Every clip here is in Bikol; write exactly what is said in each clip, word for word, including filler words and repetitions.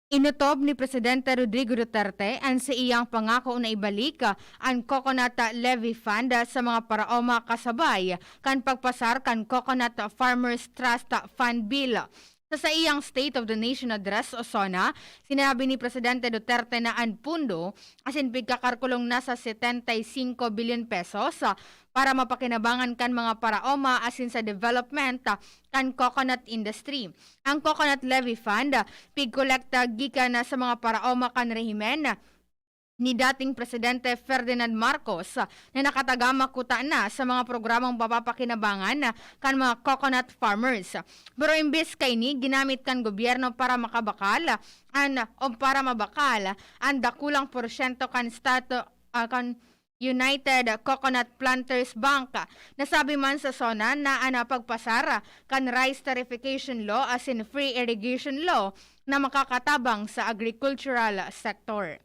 Inotob ni Presidente Rodrigo Duterte an saiyang pangako na ibalik, ah, an Coconut Levy Fund, ah, sa mga paraoma kasabay kan pagpasar kan Coconut Farmers Trust Fund Bill. Sa saiyang State of the Nation Address o SONA, sinabi ni Presidente Duterte na an pundo asin pigkakarkulong nasa setenta y cinco bilyon pesos, ah, para mapakinabangan kan mga paraoma asin sa development, ah, kan coconut industry. Ang Coconut Levy Fund, ah, pigkolekta gikan na sa mga paraoma kan rehimen ni dating Presidente Ferdinand Marcos, ah, na nakatagama kuta na sa mga programang papapakinabangan, ah, kan mga coconut farmers. Pero imbes kaini, ginamit kan gobyerno para makabakal, ah, an, o para mabakal an dakulang porsyento kan stato-, ah, kan United Coconut Planters Bank. Nasabi man sa SONA na an pagpasar kan Rice Tariffication Law asin Free Irrigation Law na makakatabang sa agricultural sector.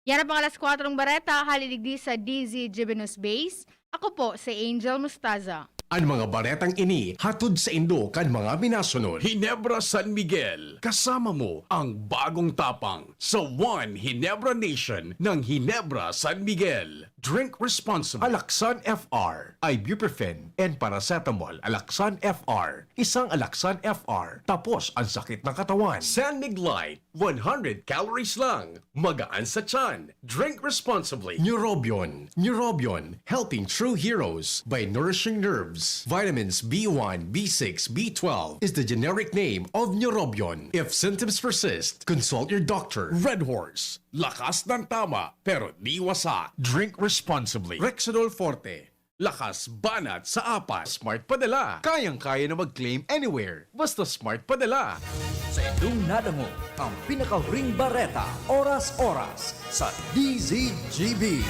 Yan ang mga alas kwatro ng bareta, hali digdi sa D Z G B News Base. Ako po si Angel Mustaza. An mga baretang ini hatod saindo kan mga minasunod. Ginebra San Miguel, kasama mo ang bagong tapang sa One Ginebra Nation ng Ginebra San Miguel. Drink responsibly. Alaxan F R, ibuprofen, and paracetamol. Alaxan F R, isang Alaxan F R, tapos ang sakit ng katawan. San Mig Light, one hundred calories lang. Magaan sa tiyan. Drink responsibly. Neurobion. Neurobion, helping true heroes by nourishing nerves. Vitamins B one, B six, B twelve is the generic name of Neurobion. If symptoms persist, consult your doctor. Red Horse. Lakas ng tama, pero di wasa. Drink responsibly. Rexidol Forte. Lakas banat sa apat. Smart Padala. Kayang-kaya na mag-claim anywhere. Basta Smart Padala. Sa indong nadangog, ang pinakahuring bareta, oras-oras, sa D Z G B.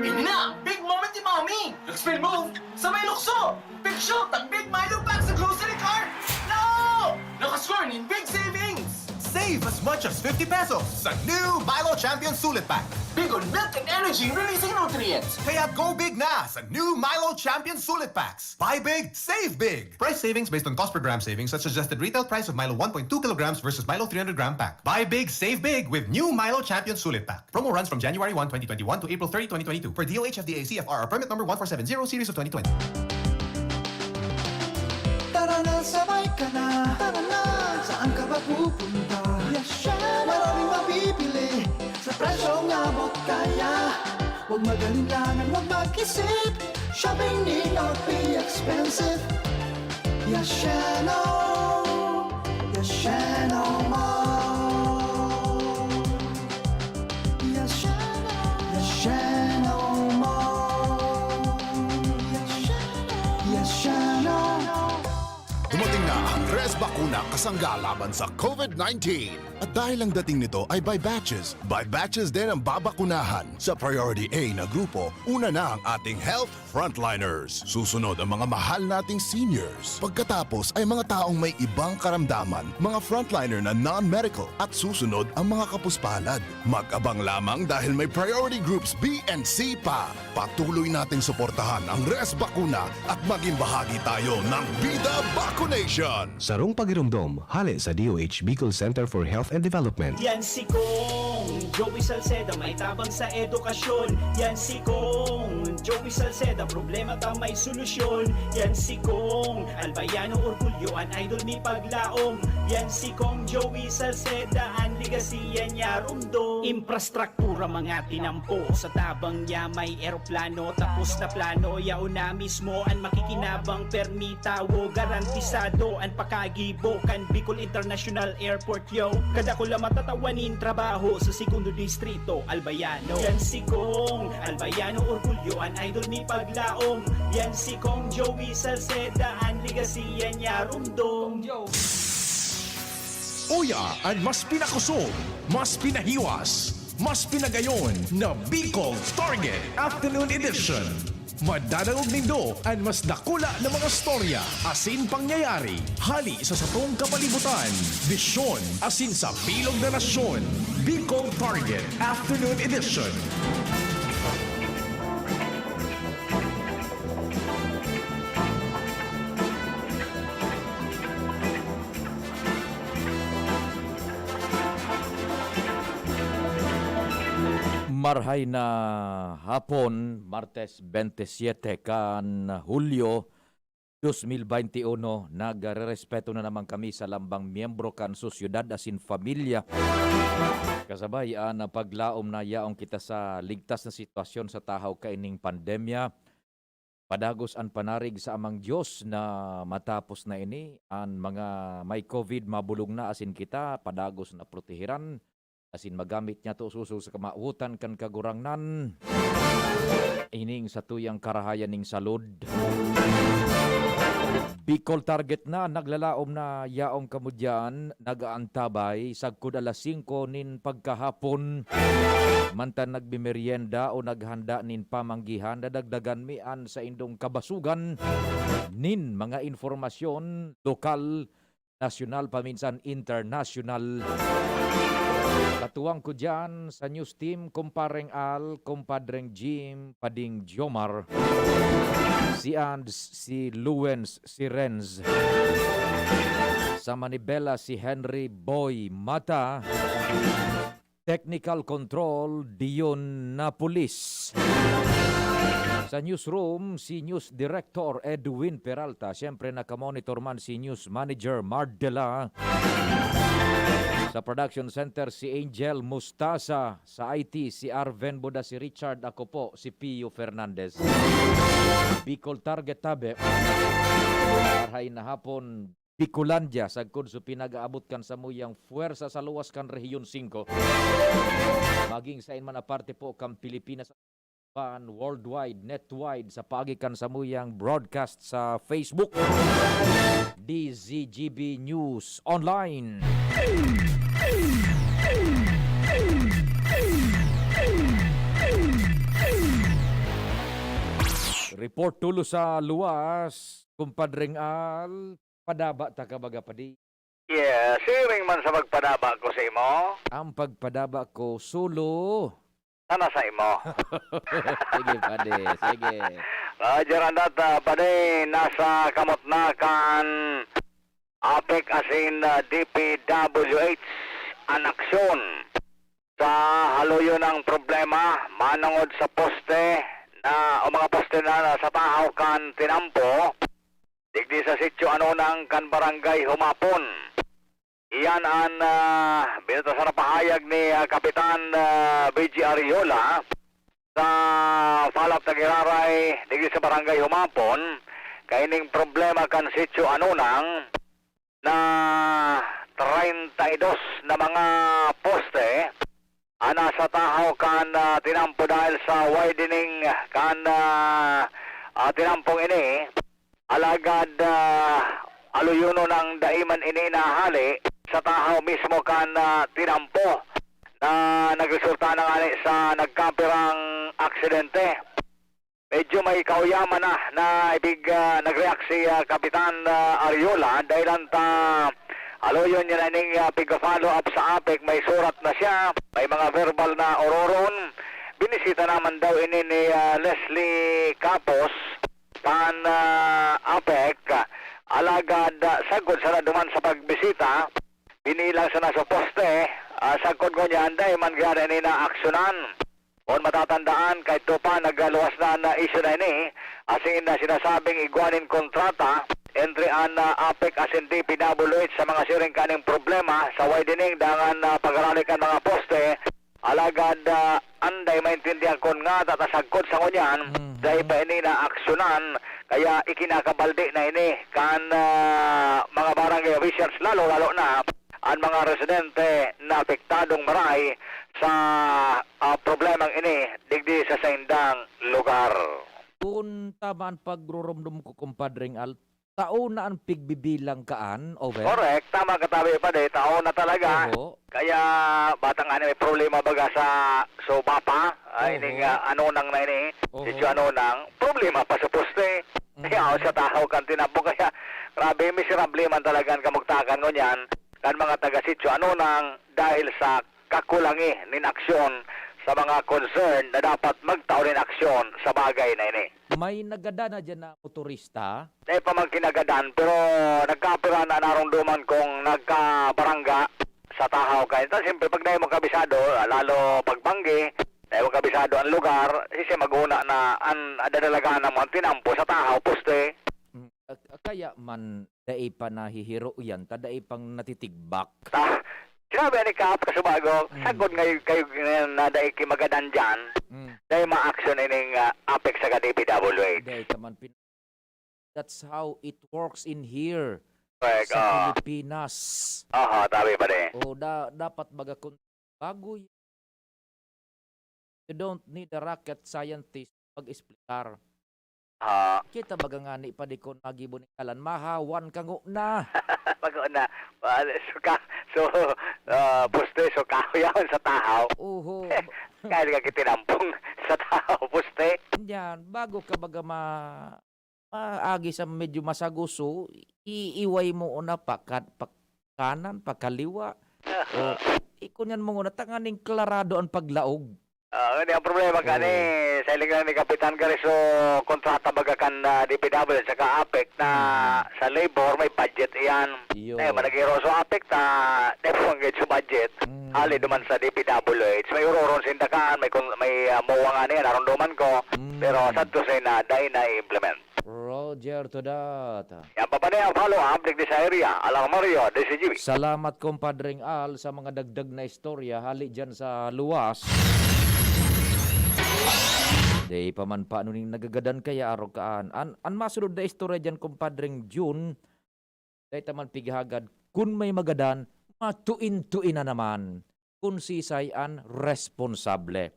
Ini na ang big moment ni Mommy! Nag-spin move sa may lukso! Big shot ang Big Milo Pack sa grocery cart! No! Nakascore nin big savings! Save as much as fifty pesos sa new Milo Champion Sulit Pack. Big on milk and energy releasing nutrients. Kaya go big na sa new Milo Champion Sulit Packs. Buy big, save big. Price savings based on cost per gram savings at suggested retail price of Milo one point two kilograms versus Milo three hundred gram pack. Buy big, save big with new Milo Champion Sulit Pack. Promo runs from January one, twenty twenty-one to April thirty, twenty twenty-two, per D O H F D A C F R permit number one four seven zero series of twenty twenty. Tara na, sabay ka na. Tara na, saan ka ba pupunta? Yes, syempre. Maraming mabibili sa presyong abot kaya. Huwag mag-alinlangan, huwag mag-isip. Shopping need not be expensive. Yashano, Yashano Mall. Yashano, Yashano Mall. Yashano, Yashano. Dumating na ang Res Bakuna kasangga laban sa COVID nineteen. At dahil ang dating nito ay by batches, by batches din ang babakunahan. Sa Priority A na grupo, una na ang ating health frontliners. Susunod ang mga mahal nating seniors. Pagkatapos ay mga taong may ibang karamdaman, mga frontliner na non-medical, at susunod ang mga kapuspalad. Mag-abang lamang dahil may priority groups B and C pa. Patuloy nating suportahan ang Res Bakuna at maging bahagi tayo ng Bida Vacunation! Sarong pagiromdom, hale sa D O H Bicol Center for Health and Development. Yan si Kong Joey Salceda, may tabang sa edukasyon. Yan si Kong Joey Salceda, problema ta may solusyon. Yan si Kong Albayano Orgulyo, an idol mi paglaom. Yan si Kong Joey Salceda, an legacy yan niya rumdom. Infrastruktura mga tinampo, sa tabang niya may eroplano. Tapos na plano, yaon na mismo an makikinabang, permi tawo, garantisado an pakagibo kan Bicol International Airport, yo. Kadakula matatawan nin trabaho sa Segundo Distrito, Albayano. Yan si Kong Albayano Orgulyo, an idol mi paglaom. Yan si Kong Joey Salceda, an legacy yan niya rumdom. Uya, an mas pinakusog, mas pinahiwas, mas pinagayon na Bicol Target Afternoon Edition. Madadangog nindo an mas dakula na mga storya asin pangyayari hali sa satong kapalibutan, bisyon asin sa bilog na nasyon. Bicol Target Afternoon Edition. Marhay na hapon, Martes twenty-seven kan Hulyo dos mil veintiuno. Nagrerespeto na naman kami sa lambang miyembro kan sosyedad asin pamilya. Kasabay an paglaom na yaon kita sa ligtas na sitwasyon sa tahaw kaining pandemya. Padagos an panarig sa Amang Dios na matapos na ini, an mga may COVID mabolong na asin kita padagos na proteheran, asin magamit niya to sosog sa kamawotan kan Kagurangnan. Ining satuyang karahayan ning salud. Bicol Target na, naglalaom na yaon kamo diyan, nag-aantabay, sagkod alas singko nin pagkahapon. Mantan nagmemeryenda o naghanda nin pamanggihan, dadagdagan mi an saindong kabasogan nin mga impormasyon lokal, nasyonal, paminsan internasyonal. Katuwang ko diyan sa news team, Kumpareng Al, Kumpadreng Jim, Pading Jomar, si Ands, si Luwens, si Renz. Sa Manibela, si Henry Boy Mata. Technical Control, Dion Napolis. Sa newsroom, si News Director Edwin Peralta. Siyempre, nakamonitor man si News Manager Mardela. Sa Production Center, si Angel Mustasa. Sa I T, si Arven Buda, si Richard. Ako po, si Pio Fernandez. Bicol Target Tabi. Marhay na hapon, Bicolandia, sagkod sa pinag-aabot kan samuyang pwersa sa luwas kan Rehiyon singko. Maging sain man a parte po kan Pilipinas, pan worldwide, netwide, sa paagi kan samuyang broadcast sa Facebook, D Z G B News Online. Report tulo sa luwas, Kumpadreng Al, padaba ta ka baga, padi. Yeah, siring man sa pagpadaba ko sa imo. Ang pagpadaba ko, solo. Sana sa imo. Sige, padi. Sige. Roger, andat, ah, padi, nasa kamot na kan APEC asin, ah, D P W H an aksyon sa haluyon ng problema manongod sa poste na, o mga poste na nasa tahaw kan tinampo digdi sa Sitio Anonang kan Barangay Humapon. Iyan an, ah, binutasan na pahayag ni, ah, Kapitan, ah, B G Ariola sa Falap na giraray digdi sa Barangay Humapon, kaining problema kan Sitio Anonang na treinta y dos na mga poste an nasa tahaw kan, ah, tinampo dahil sa widening kan, ah, ah, tinampong ini. Alagad, ah, aluyonon nang dai man ini nahali sa tahaw mismo kan, ah, tinampo na nagresulta na ngani sa nagkapirang aksidente. Medyo may kauyaman na, na ipig, ah, nag-react si, ah, Kapitan, ah, Ariola, dahilan ta aluyon niya na ning, ah, pigka-follow up sa APEC, may surat na siya, may mga verbal na ororon. Binisita naman daw ini ni, ah, Leslie Capos kan, ah, APEC. Alagad, ah, sagkod sana duman sa pagbisita, binilang sana sa poste, ah, sagkod ngunyan, dai man gani ini naaksyonan. Kun matatandaan, kaidto pa nagluwas na an isyu na ini, asin na sinasabing igwa nin kontrata entre an, ah, APEC asin D P W H sa mga siring kaning problema sa widening dangan, ah, pag-arali kan mga poste. Alagad, ah, anday maintindihan kun ngata ta sagkod sa ngunyan, Mhm. dai pa ini naaksyonan, kaya ikinakabaldi na ini kan, ah, mga barangay officials, lalo-lalo na an mga residente na apektadong maray sa, ah, problemang ini digdi sa saindang lugar. Kun tama an pagrurumdom ko, Kumpadreng Al, tao na an pigbibilang kaan, Owen? Correct. Tama ka, tabi pa, de. Tao na talaga. Oho. Kaya, bata nga ni may problema baga sa SOBA pa. Ay, Oho. ining, ah, Anonang na ini. Oho. Sitio Anonang. Problema pa sa poste. Mhm. Kaya, sa tahaw kan tinapok. Kaya, grabe, miserable man talaga an kamugtakan ngunyan kan mga taga Sitio Anonang dahil sa kakulangi nin aksyon sa mga concern na dapat magtao nin aksyon sa bagay na ini. May nagadan na diyan na motorista? Dai pa man kinagadan, pero nagkapira na narumduman kung nagkabarangga sa tahaw. Kaya ta, siyempre, pag dai mo kabisado, lalo pagbanggi, Ewan kabisado ang lugar, si siya mag-una na an dadalagan mo an tinampo sa tahaw, poste. Hmm, ak-, kaya man dai pa nahihiro yan, ta dai pang natitigbak. Ta, sinabi ni Kap Kasubago, Hmm. sagkod ngayon kayo na, na dai ki magadan dyan, Hmm. dai ma-action ining, ah, APEC saka D P W H. Dai ka man pin-, that's how it works in here Correct, sa oo. Pilipinas. Aha, tabi pa din. O, da-, dapat baga kun bago y-, you don't need a rocket scientist mag-explicar. Ah. Kita baga ngani pa di kon magibo ning dalan, mahawan ka ngona. Bago na. Wala, suka. So, ah, poste, so kahoy yaon sa tahaw. Oho. Kaya ka kitinampong sa tahaw, poste. Yan, bago ka baga ma-, maagi sa medyo masaguso, iiway mo una pa ka-, pa kanan, pa kaliwa. O, ikunyan mo nguna, tanganing klarado an paglaog. Ah, hindi, ang problema Oo. gani, sa hiling lang ni Kapitan Gariso, kontrata baga kan, ah, D P W saka APEC na Mhm. sa labor, may budget iyan. Iyo. Eh, managiro sa APEC ta, di mo engage sa budget. Mm. Hali duman sa D P W H, may uroron sinda kan, may kon-, may, ah, MOA nga niya, narunduman ko. Mm. Pero sa to say na, dai na i-implement. Roger to that. Yan pa pa na yung follow-up, digdi sa area. Alang Mario, D C G B. Salamat, Compadreng Al, sa mga dagdag na istorya hali dyan sa luwas. Di pa man paano ning nagagadan kaya, aro kaan. An, an masunod na istorya dyan, Compadreng Jun, dai ta man pighagad, kun may magadan, matuin-tuin na naman kun sisay an responsable.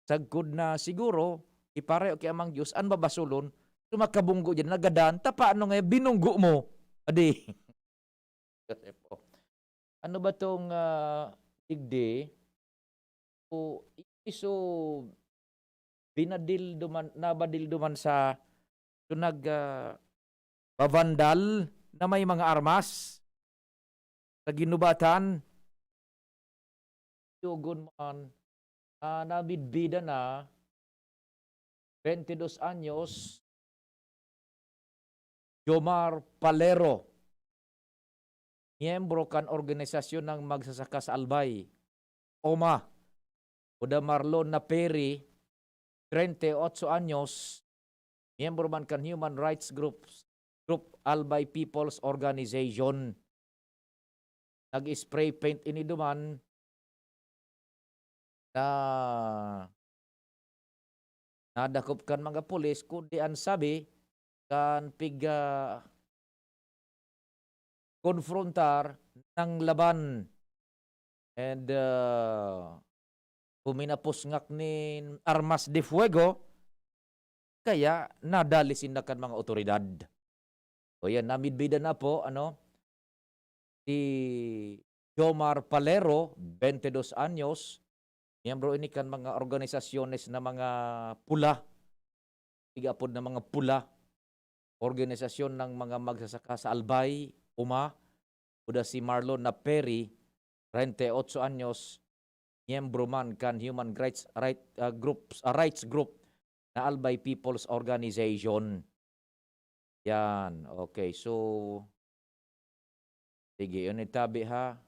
Sagkod na siguro, iparayo ki Amang Dios an babasolon, so makabunggo diyan, nagadan, ta paano nga binunggo mo? Adi. Ano ba tong, ah, digdi? O, iso binadil duman, nabadil duman sa, so nag, ah, babandal na may mga armas sa ginubatan. Yugon man, ah, namidbidan na, bente dos anyos, Jomar Palero, miyembro kan Organisasyon ng Magsasaka sa Albay, OMA, Oda Marlon Naperi, treinta y ocho anyos, miyembro man kan human rights groups, group Albay People's Organization. Nag-spray paint ini duman na nadakop kan mga pulis, kundi an sabi kan pig-, ah, konfrontar ng laban. And, ah, huminapos ngak nin armas de fuego, kaya nadali sinda kan mga otoridad. O yan, namidbidan na po, ano, si Jomar Palero, bente dos anyos, miyembro ini kan mga organisasyones na mga pula, ig-apod na mga pula, organisasyon ng mga magsasaka sa Albay, OMA, kuda si Marlon Naperi, treinta y ocho anyos, miyembro man kan human rights, right, ah, groups, ah, rights group na Albay People's Organization. Yan, okay. So, sige, yun itabi ha.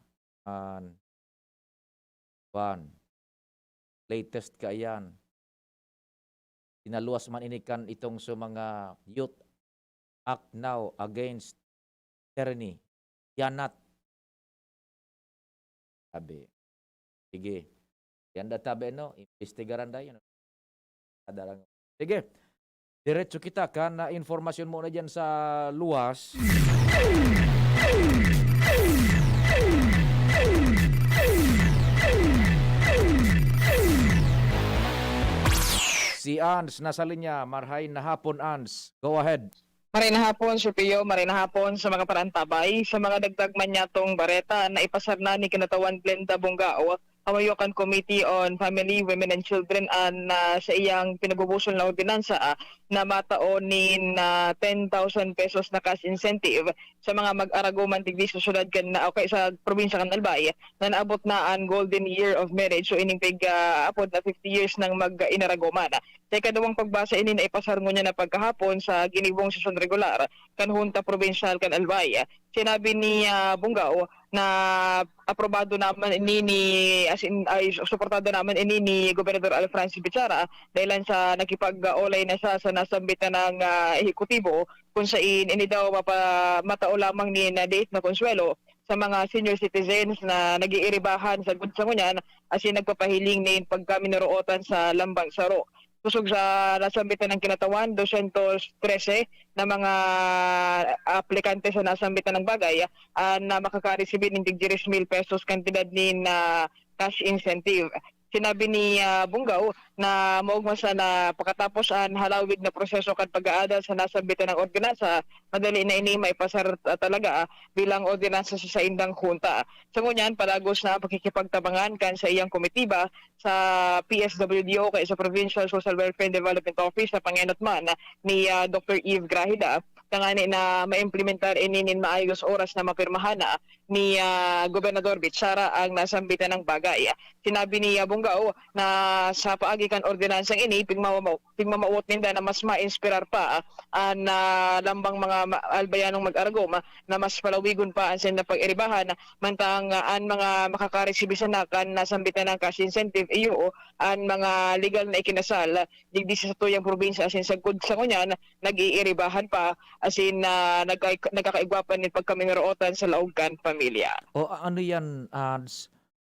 An, kwan, latest kaiyan. Sinaluwas man ini kan itong sa mga Youth Act Now Against Tyranny, YANAT. Sabi. Sige. Yan da tabi, no? Imbestigaran da yun. Kadarang. Sige. Diretso kita kan, ah, informasyon muna dyan sa luwas. Si Ans nasa linya. Marhay na hapon, Ans. Go ahead. Maray na hapon, Sir Pio. Maray na hapon sa mga parantabay. Sa mga dagdag man niyatong bareta na ipasar na ni Kinatawan Glenda Bongao, kamayo kan Committee on Family, Women and Children, an, ah, sa iyang pinagbubusol na ordinansa, ah, na matao nin, ah, ten thousand pesos na cash incentive sa mga mag-aragoman digdi sa syudad kan, ah, okay, sa probinsya kan Albay, na naabot na an golden year of marriage, so ining pig, ah, apod na fifty years nang mag-inaragoman. Sa ikaduwang pagbasa ini na ipasar ngunyan na pagkahapon sa ginibong sesyon regular kan Hunta Probinsyal kan Albay. Sinabi ni, ah, Bungao na aprobado naman ini ni, as in, ay, su-, suportado naman ini ni Gobernador Alfrancis Bichara dahilan sa nakipag-olay na siya sa nasambit na ng, ah, ehekutibo, kung sain ini daw mapa-, matao lamang ni na date na konsuwelo sa mga senior citizens na nag-iiribahan sa gud sa ngunyan, asin nagpapahiling nin pagkaminorootan sa lambang saro. Kusog sa nasambit na ng kinatawan, dosyentos trese na mga aplikante sa nasambit na ng bagay, ah, na makakaresibi nin tig diyes mil pesos kantidad nin, ah, cash incentive. Sinabi ni, ah, Bungao na maogma siya na pakatapos an halawig na proseso kan pag-aadal sa nasambit na ng ordinansa, madali na ini maipasar, ah, talaga, ah, bilang ordinansa sa saindang hunta. Sa ngunyan, palagos na ang pakikipagtabangan kan saiyang komitiba sa P S W D O kaya sa Provincial Social Welfare and Development Office sa pangenot man ni, ah, Doktor Eve Grahida, tangani na maimplementar ini nin maayos oras na mapirmahan na ni, ah, Gobernador Bichara ang nasambit na ng bagay. Sinabi ni, ah, Bungao na sa paagi kan ordinansang ini, pigmamamo-, pigmamawot ninda na mas ma-inspirar pa, ah, an, ah, lambang mga ma-, Albayanong mag-aragom, ah, na mas palawigon pa an saindang pag-iribahan, mantang, ah, an mga makakaresibi sana kan nasambit na ng cash incentive, iyo, an mga legal na ikinasal digdi sa satuyang probinsya, asin sagkod sa ngunyan, nag-iiribahan pa, asin, ah, nagka-, nagkakaigwa pa nin pagkaminarootan sa laog kan pamilya. O, a-, ano yan, ah, s-,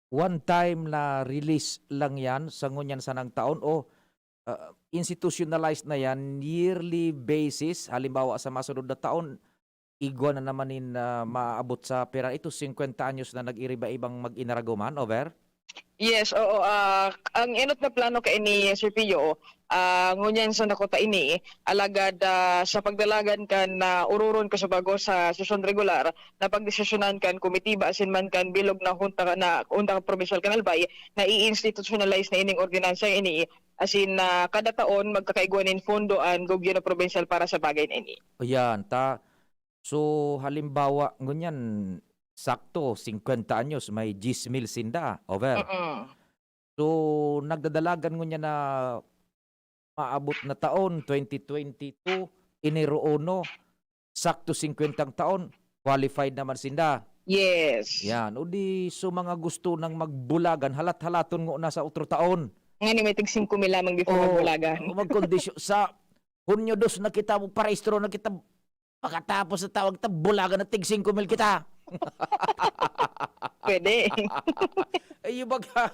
one time na release lang yan sa ngunyan sanang taon o, ah, institutionalized na yan, yearly basis? Halimbawa, sa masunod na taon, igwa na naman nin, ah, maabot sa pira ito, singkwenta anyos na nag-iriba-ibang mag-inaragoman, over? Yes, oo. Ah, ang enot na plano kaini, Sir Pio, ah, ngunyan sa nakuta ini, alagad, ah, sa pagdalagan kan, ah, ururon kasubago sa sesyon regular na pagdesisyonan kan komitiba asin man kan bilog na hunta na, hunta kan Provincial kan Albay na i-institutionalize na ining ordinansa ini, asin, ah, kada taon magkakaigwa nin pondo an gobyerno probinsyal para sa bagay na ini. Ayan, ta-, so, halimbawa, ngunyan, sakto, singkwenta anyos, may diyes mil sinda, over. Mm. So, nagdadalagan ngunyan na maabot na taon, twenty twenty-two, Enero uno, sakto singkwentang taon, qualified naman sinda. Yes. Yan. O di, so mga gusto nang magbulagan, halat-halaton ngona sa otro taon. Ngani may tig singko mil lamang before Oo. magbulagan. O magkondisyon sa Hunyo dos na kita, parehistro na kita. Pagkatapos na tawag ta, bulagan na tig singko mil kita. Pwede. Iyo baga.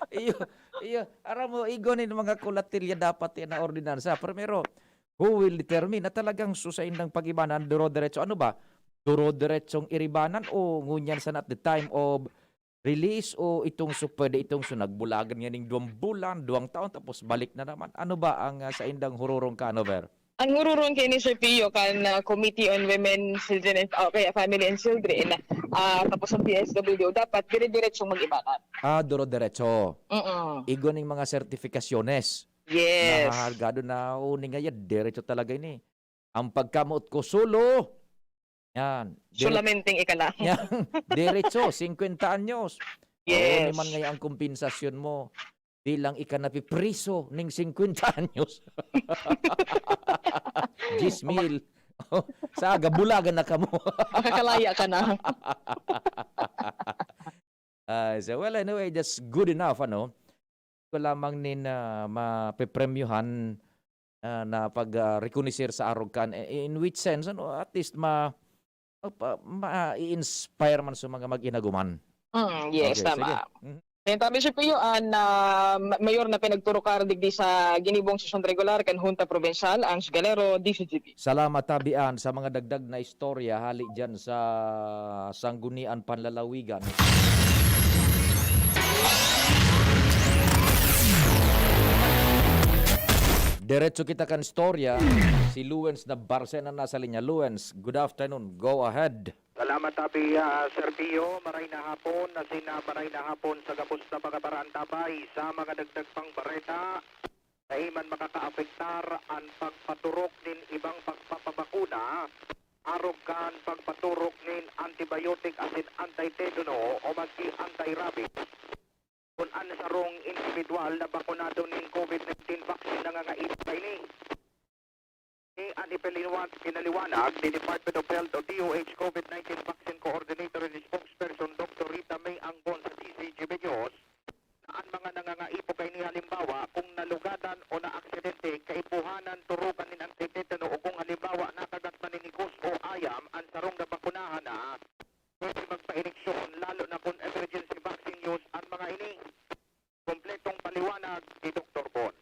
Iyo, iyo. Aram mo, igwa nin mga kulatilya dapat yan na ordinansa. Primero, who will determine na talagang sa saindang pag-iba na duro-diretso? Ano ba? Duro-diretsong iribanan o ngunyan sana at the time of release o itong so, pwede itong so, nagbulagan nga ning duwang bulan, duwang taon, tapos balik na naman? Ano ba ang, ah, saindang hururong ka, Nover? Ang hururong kaini, Sir Pio, kan, ah, Committee on Women, Children, and, ah, kaya Family and Children, ah, tapos ang P S W D O, dapat dire-diretsong mag-ibanan. Ah, duro-diretso. Mm-mm. Igwa ning mga sertifikasyones. Yes. Nahahalgado na, o, ni nga yan, diretso talaga ini. Ang pagkamoot ko, solo. Yan. Dire-, Solamenteng ika na. Yan. Diretso, singkwenta anyos. Oo, Yes. ni man ngayon ang kompensasyon mo. Di lang ika napipriso ning singkwenta anyos. Diyes mil. Sa aga, bulagan na kamo. Makakalaya ka na. Ah, so, well, anyway, that's good enough, ano? Ko lamang nin, ah, mapepremyohan, ah, na pag, ah, rekonoser sa arog kan. Eh, in which sense, ano, at least ma-, mapa-, ma-i-inspire man sa mga mag-inaguman. Mm, yes, Okay, tama. sige. Mhm. Then, tabi, Sir Pio, ah, na ma-, mayor na pinagturukar digdi sa ginibong sesyon regular kan Hunta Provincial, Ange Galero, D C G B. Salamat, Tabian, sa mga dagdag na istorya hali dyan sa Sanggunian Panlalawigan. Diretso kita kan istorya. Si Luens na Barcena nasa linya. Luens, good afternoon. Go ahead. Salamat, Abi, ah, Sir Pio. Maray na hapon, asin, ah, maray na hapon sa gabos na mga barantabay. Sa mga dagdag pang bareta, dai man makakaapektar an pagpaturok nin ibang pagpapabakuna, arog kan pagpaturok nin antibiotic asin anti-tetano o maski anti-rabies. Kun an sarong indibidwal na bakunado nin COVID nineteen vaccine nangangaipo kaini. An ipinaliwanag ni Department of Health o D O H COVID nineteen Vaccine Coordinator and Spokesperson Doctor Rita May Angbon sa D Z G B News na an mga nangangaipo kaini, halimbawa, kung nalugadan o naaksidente, kaipuhanan turukan nin antitetano, o kung halimbawa nakagat man nin igos o ayam an sarong nabakunahan na, pwede magpa-ineksyon, lalo na kung emergency vaccine use an mga ini. Kompletong paliwanag ni Doktor Bon.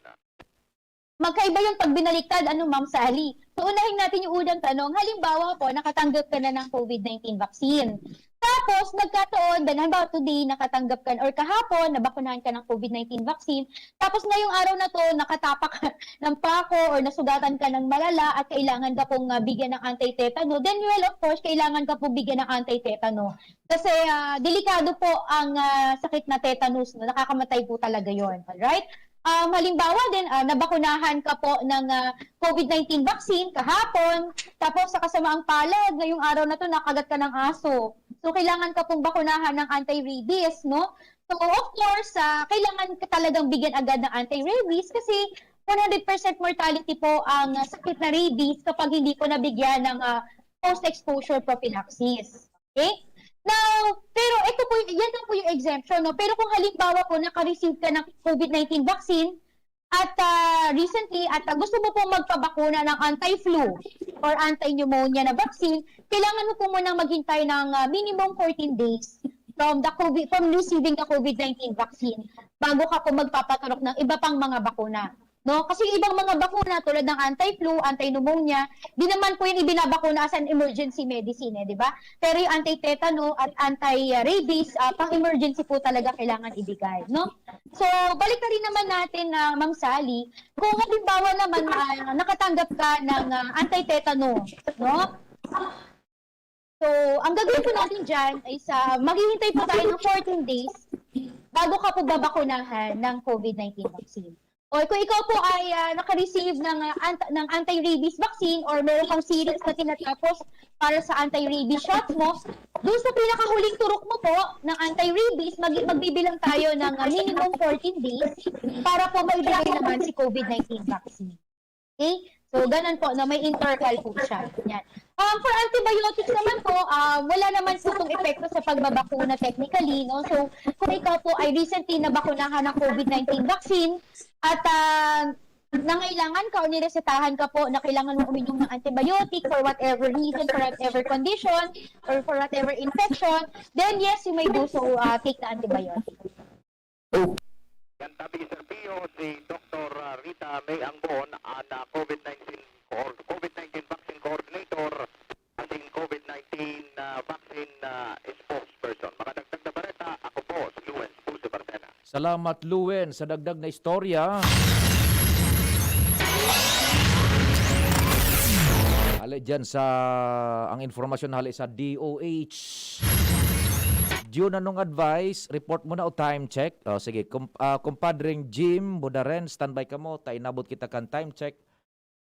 Magkaiba yung pagbinaliktad, ano, Ma'am Sally. So, unahin natin yung unang tanong. Halimbawa po, nakatanggap ka na ng COVID nineteen vaccine. Tapos, nagkataon, then halimbawa today, nakatanggap ka or kahapon, nabakunahan ka ng COVID nineteen vaccine. Tapos, ngayong araw na to, nakatapak ka ng pako or nasugatan ka ng malala at kailangan ka pong ah, bigyan ng anti-tetano, then well, of course, kailangan ka pong bigyan ng anti-tetano. Kasi ah, delikado po ang ah, sakit na tetanus, no? Nakakamatay po talaga yon, alright? Um, halimbawa din, ah, nabakunahan ka po ng ah, COVID nineteen vaccine kahapon, tapos sa kasamaang palad, ngayong araw na to, nakagat ka ng aso. So, kailangan ka pong bakunahan ng anti-rabies, no? So, of course, ah, kailangan ka talagang bigyan agad ng anti-rabies kasi one hundred percent mortality po ang ah, sakit na rabies kapag hindi po nabigyan ng ah, post-exposure prophylaxis. Okay? Now, pero ito po, yan lang po yung exemption, no? Pero kung halimbawa po naka-receive ka ng COVID nineteen vaccine at ah, recently at ah, gusto mo pong magpabakuna ng anti-flu or anti-pneumonia na vaccine, kailangan mo po munang maghintay ng ah, minimum fourteen days from the COVID, from receiving the COVID nineteen vaccine bago ka po magpapaturok ng iba pang mga bakuna. No? Kasi yung ibang mga bakuna tulad ng anti-flu, anti-pneumonia, di naman po yung ibinabakuna as an emergency medicine, eh, di ba? Pero yung anti-tetano at anti-rabies, ah, pang-emergency po talaga kailangan ibigay, no? So, balik na rin naman natin na Ma'am Sally, kung halimbawa naman ah, nakatanggap ka ng ah, anti-tetano, no? So, ang gagawin po natin dyan is ah, maghihintay po tayo ng fourteen days bago ka po babakunahan ng COVID nineteen vaccine. O kung ikaw po ay ah, naka-receive ng, ah, ant- ng anti-rabies vaccine or meron kang series na tinatapos para sa anti-rabies shot mo, doon sa pinakahuling turok mo po ng anti-rabies, mag- magbibilang tayo ng ah, minimum fourteen days para po maibigay naman si COVID nineteen vaccine. Okay? So, ganun po na may interval po siya. Yan. Um, for antibiotics naman po, ah, wala naman po itong epekto sa pagbabakuna technically, no? So, kung ikaw po ay recently nabakunahan ng COVID nineteen vaccine at ah, nangailangan ka o niresetahan ka po na kailangan mo uminom ng antibiotic for whatever reason, for whatever condition, or for whatever infection, then yes, you may do so, ah, take the antibiotic. Yan tabi, Sir Pio, si Doktor Rita May Angbon, an ah, COVID nineteen coor- COVID nineteen vaccine coordinator, asin COVID nineteen ah, vaccine ah, spokesperson. Makadagdag na bareta, ako po si Lewens Pulse Bartena. Salamat, Luen, sa dagdag na istorya. Hali dyan sa ang informasyon hali sa D O H. Diyo nanong advice, report mo na o time check? O, sige, kum, ah, kumpadring Jim Budaren, standby kamo, ta inabot kita kan time check.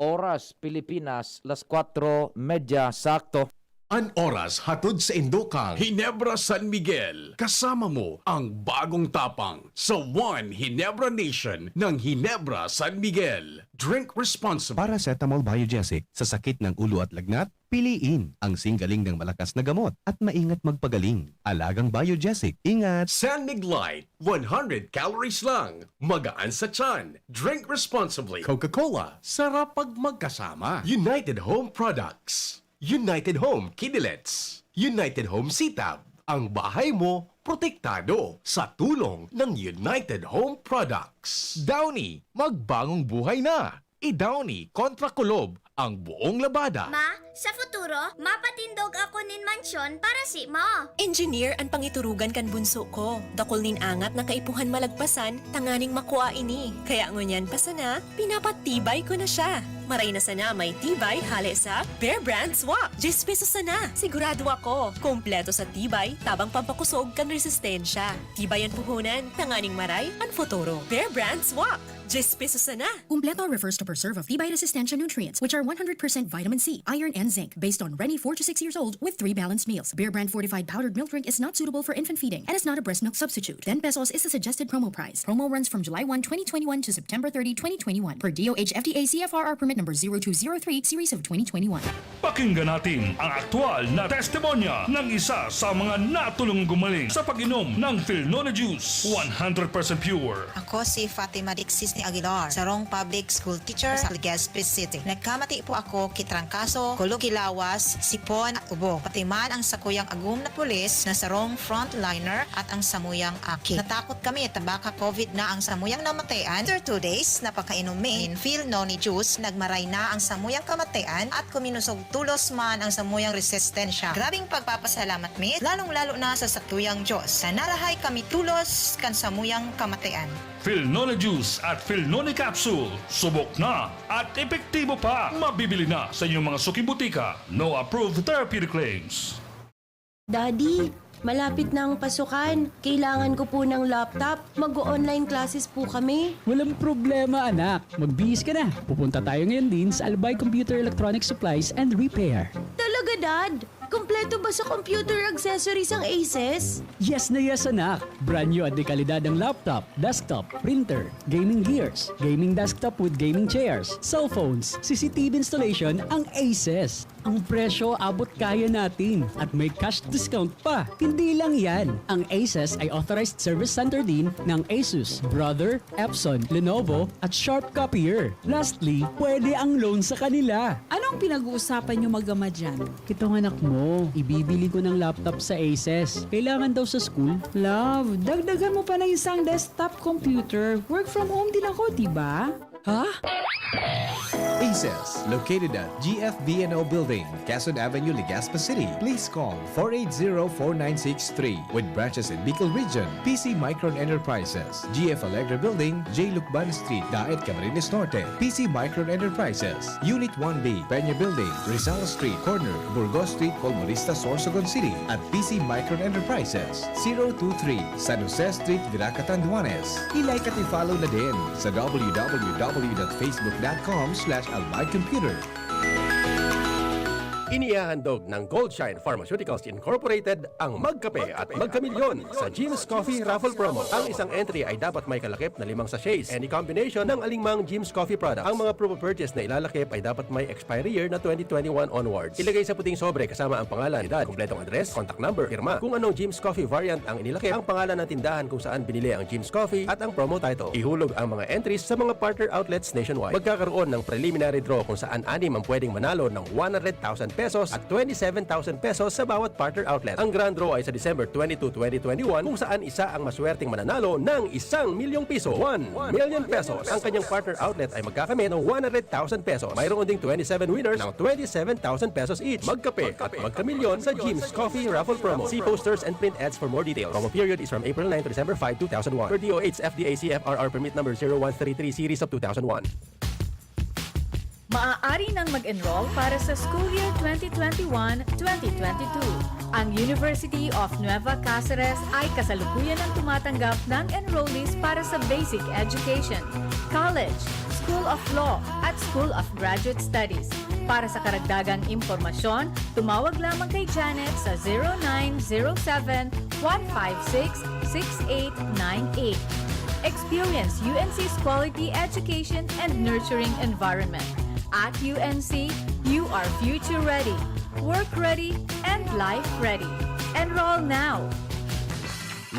Oras, Pilipinas, las kwatro medya, sakto. An oras hatod sa indokang Ginebra San Miguel. Kasama mo ang bagong tapang sa One Ginebra Nation ng Ginebra San Miguel. Drink responsibly. Paracetamol Biogesic sa sakit ng ulo at lagnat, piliin ang singgaling ng malakas na gamot at maingat magpagaling. Alagang Biogesic, ingat! San Mig Light, one hundred calories lang. Magaan sa tiyan. Drink responsibly. Coca-Cola, sarap pag magkasama. United Home Products. United Home Kidilets. United Home Sitab. Ang bahay mo, protektado sa tulong ng United Home Products. Downy, magbangong buhay na! I-Downy kontra kulob ang buong labada. Ma, sa futuro, mapatindog ako nin mansyon para si mo. Engineer an pangiturugan kan bunso ko. Dakul nin angat na kaipuhan malagpasan tanganing makua ini. Kaya ngunyan pa sana, pinapatibay ko na siya. Maray na sana may tibay hale sa Bear Brand Swak. Diyes pesos sana. Sigurado ako, kompleto sa tibay, tabang pampakusog kan resistensya. Tibay an puhunan, tanganing maray an futuro. Bear Brand Swak. Diyes pesos sana. Kumpleto refers to preserve of tibay resistensya nutrients, which are one hundred percent vitamin C, iron, and zinc, based on Reni four to six years old with three balanced meals. Bear Brand fortified powdered milk drink is not suitable for infant feeding and is not a breast milk substitute. Ten pesos is the suggested promo price. Promo runs from July one, twenty twenty-one to September thirty, twenty twenty-one, per D O H F D A C F R R permit number zero two zero three, series of twenty twenty-one. Pakinggan natin ang aktual na testimonya ng isa sa mga natulong gumaling sa pag-inom ng Filnone Juice. One hundred percent pure. Ako si Fatima Dixis ni Aguilar, sarong public school teacher sa Legazpi City. Nagkamati po ako ki trangkaso, kulog ki lawas, sipon at ubo. Pati man ang sakuyang agom na pulis na sarong frontliner at ang samuyang aki. Natakot kami ta baka covid na ang samuyang namatayan. After two days na pagkainom mi nin Filnone Juice, nagmaray na ang samuyang kamatayan at kuminusog tolos man ang samuyang resistensya. Grabing pagpapasalamat mi, lalong-lalo na sa satuyang Diyos, na narahay kami tolos kan samuyang kamatayan. Filnone Juice at Filnone Capsule, subok na at epektibo pa. Mabibili na sa inyong mga suking butika. No approved therapeutic claims. Daddy, malapit na ang pasukan. Kailangan ko po ng laptop. Mag-o-online classes po kami. Walang problema, anak. Magbihis ka na. Pupunta tayo ngayon din sa Albay Computer Electronic Supplies and Repair. Talaga, Dad? Kompleto ba sa computer accessories ang Aces? Yes na yes, anak. Brand new at de kalidad ang laptop, desktop, printer, gaming gears, gaming desktop with gaming chairs, cellphones, C C T V installation ang Aces. Ang presyo abot kaya natin at may cash discount pa. Hindi lang yan, ang Aces ay authorized service center din ng Asus, Brother, Epson, Lenovo at Sharp Copier. Lastly, pwede ang loan sa kanila. Anong pinag-uusapan niyo mag-ama diyan? Itong anak mo, ibibili ko ng laptop sa Aces. Kailangan daw sa school. Love, dagdagan mo pa ng isang desktop computer. Work from home din ako, di ba? Ha? Aces, located at G F B N O Building, Quezon Avenue, Legazpi City. Please call four eight zero, four nine six three. With branches in Bicol Region, P C Micron Enterprises, G F Alegre Building, J Lucban Street, Daet, Camarines Norte. P C Micron Enterprises, Unit one B, Peña Building, Rizal Street, corner Burgos Street, Colmonista, Sorsogon City, at P C Micron Enterprises, zero two three, San Jose Street, Virac, Catanduanes. I-like at i-follow na din sa w w w dot facebook dot com slash albay computer. Inihahandog ng Goldshine Pharmaceuticals Incorporated ang Magkape at Magkamilyon sa Jim's Coffee Raffle Promo. Ang isang entry ay dapat may kalakip na limang sachets, any combination ng alingmang Jim's Coffee product. Ang mga proof of purchase na ilalakip ay dapat may expiry year na twenty twenty-one onwards. Ilagay sa puting sobre kasama ang pangalan, edad, kompletong address, contact number, pirma. Kung anong Jim's Coffee variant ang inilakip, ang pangalan ng tindahan kung saan binili ang Jim's Coffee, at ang promo title. Ihulog ang mga entries sa mga partner outlets nationwide. Magkakaroon ng preliminary draw kung saan anim ang pwedeng manalo ng one hundred thousand pesos at twenty-seven thousand pesos sa bawat partner outlet. Ang grand draw ay sa December twenty-two, twenty twenty-one, kung saan isa ang maswerteng mananalo ng isang milyong piso, one million pesos. Ang kanyang partner outlet ay magkakamit ng one hundred thousand pesos. Mayroon ding twenty-seven winners ng twenty-seven thousand pesos each. Magkape at magkamilyon sa Jim's Coffee Raffle Promo. See posters and print ads for more details. Promo period is from April nine to December five, two thousand one. Per D O H F D A C F R R permit number zero one three three series of two thousand one. Maaari nang mag-enroll para sa school year twenty twenty-one, twenty twenty-two. Ang University of Nueva Caceres ay kasalukuyan ang tumatanggap ng enrollees para sa basic education, college, School of Law, at School of Graduate Studies. Para sa karagdagang impormasyon, tumawag lamang kay Janet sa zero nine zero seven, one five six, six eight nine eight. Experience U N C's quality education and nurturing environment. At U N C, you are future ready, work ready, and life ready. Enroll now!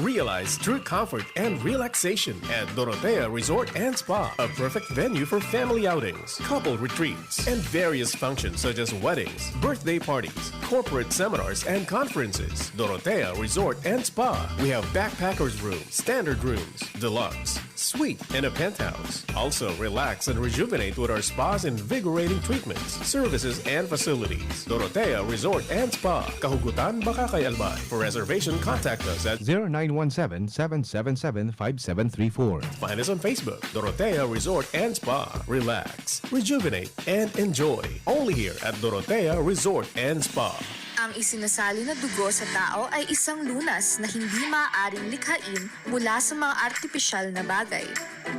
Realize true comfort and relaxation at Dorotea Resort and Spa, a perfect venue for family outings, couple retreats, and various functions such as weddings, birthday parties, corporate seminars, and conferences. Dorotea Resort and Spa. We have backpackers room, standard rooms, deluxe, suite, and a penthouse. Also, relax and rejuvenate with our spa's invigorating treatments, services, and facilities. Dorotea Resort and Spa. Kahugutan, Bacacay, Albay. For reservation, contact us at zero nine one seven, seven seven seven, five seven three four. Find us on Facebook, Dorotea Resort and Spa. Relax, rejuvenate, and enjoy. Only here at Dorotea Resort and Spa. Ang isinasali na dugo sa tao ay isang lunas na hindi maaaring likhain mula sa mga artipisyal na bagay.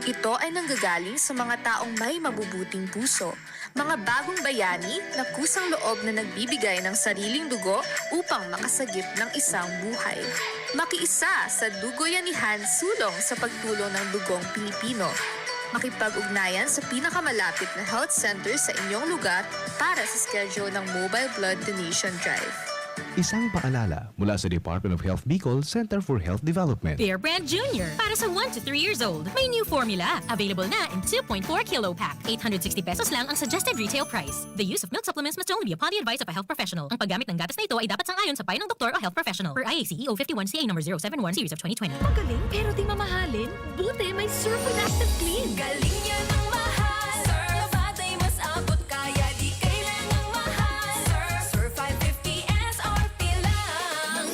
Ito ay nanggagaling sa mga taong may mabubuting puso, mga bagong bayani na kusang loob na nagbibigay ng sariling dugo upang makasagip ng isang buhay. Makiisa sa Dugoyanihan Sulong sa pagtulong ng dugong Pilipino. Makipag-ugnayan sa pinakamalapit na health center sa inyong lugar para sa schedule ng Mobile Blood Donation Drive. Isang paalala mula sa Department of Health Bicol Center for Health Development. Bear Brand Junior para sa one to three years old. May new formula. Available na in two point four kilo pack. Eight hundred sixty pesos lang ang suggested retail price. The use of milk supplements must only be upon the advice of a health professional. Ang paggamit ng gatas na ito ay dapat sang-ayon sa payo ng doktor o health professional. Per I A C E O fifty-one C A number zero seven one series of twenty twenty. Magaling pero di mamahalin? Buti may Surf with Active Clean. Galing yan ang mahal. Surf, batay mas abot kaya di kailangang mahal. Surf, Surf five fifty S R P lang.